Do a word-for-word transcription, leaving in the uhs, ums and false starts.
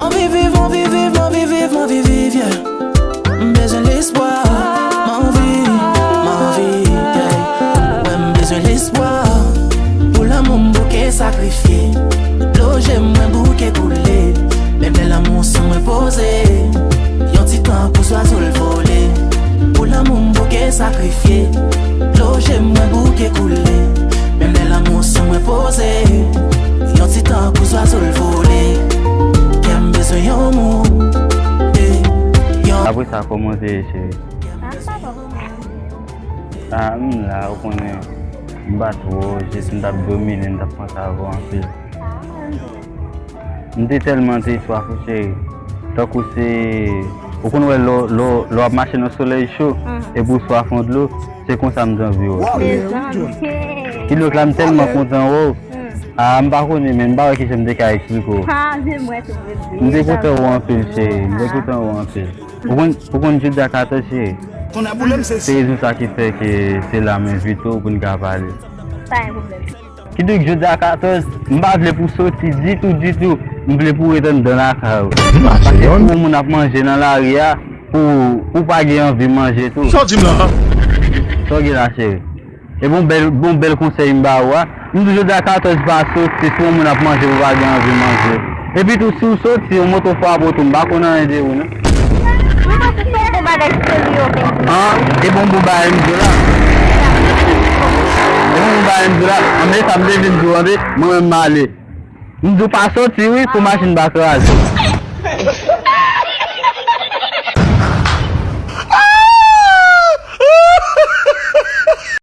Anvi viv, anvi viv, anvi viv, anvi viv, yeah. M bezwen lespwa, m anvi, m anvi, yeah. Wè m bezwen lespwa. Pou lanmou m bouke sakrifye. Dlo je mwen bouke koule. Menm lè lanmou san mwen poze. Yon ti tan pou zwazo l vole. Pou lanmou m bouke sakrifye. Dlo je mwen bouke koule. Menm lè lanmou san mwen poze. Yon ti tan pou zwazo l vole. Kè m bezwen yon moun. Eh, yon Apre sa, kòman w te ye, cheri? Ah, m la, ou konnen, m pa two, jis m t ap domine, m t ap panse avè w anpil. M te tèlman te swaf, wi, cheri. Tankou se, ou konn wè lè, lè, lè w ap mache nan solèy cho, epi w swaf yon dlo, se konsa m te anvi wè w. Mezanmi. Kidonk la, m tèlman kontan wè w. Ah, m pa konnen, men m pa wè kijan m te ka eksplike w. Ah, men mwen tou, mwen di. M te kontan wè w anpil, cheri. M te kontan wè w anpil. Ou konn, ou konn jodi a katòz, cheri. Se rezon sa ki fè ke se la m envite w pou n ka pale. Pa gen pwoblèm. Kidonk, jodi a katòz, m pa vle pou w soti ditou, ditou. M vle pou w ret anndan lakay ou. Paske si yon moun ap manje nan lari a, pou, pou w pa gen anvi manje tou. Sa w di m la? Sa w gen la, cheri? E bon bèl, bon bèl konsèy m ba ou a. M di jodi a katòz pa soti, si yon moun ap manje pou w pa gen anvi manje. Epi tou, si w soti, yon moto frape w tou, m pa konn anyen de ou, non. Mwen panse se yon bon bagay serye w vin di. Ah, e bon, bon bagay m di w la. E bon, bon bagay m di w la. Anben, sa m te vin di w, anben, mwen menm m ale. M di w pa soti, wi, pou machin pa kraze.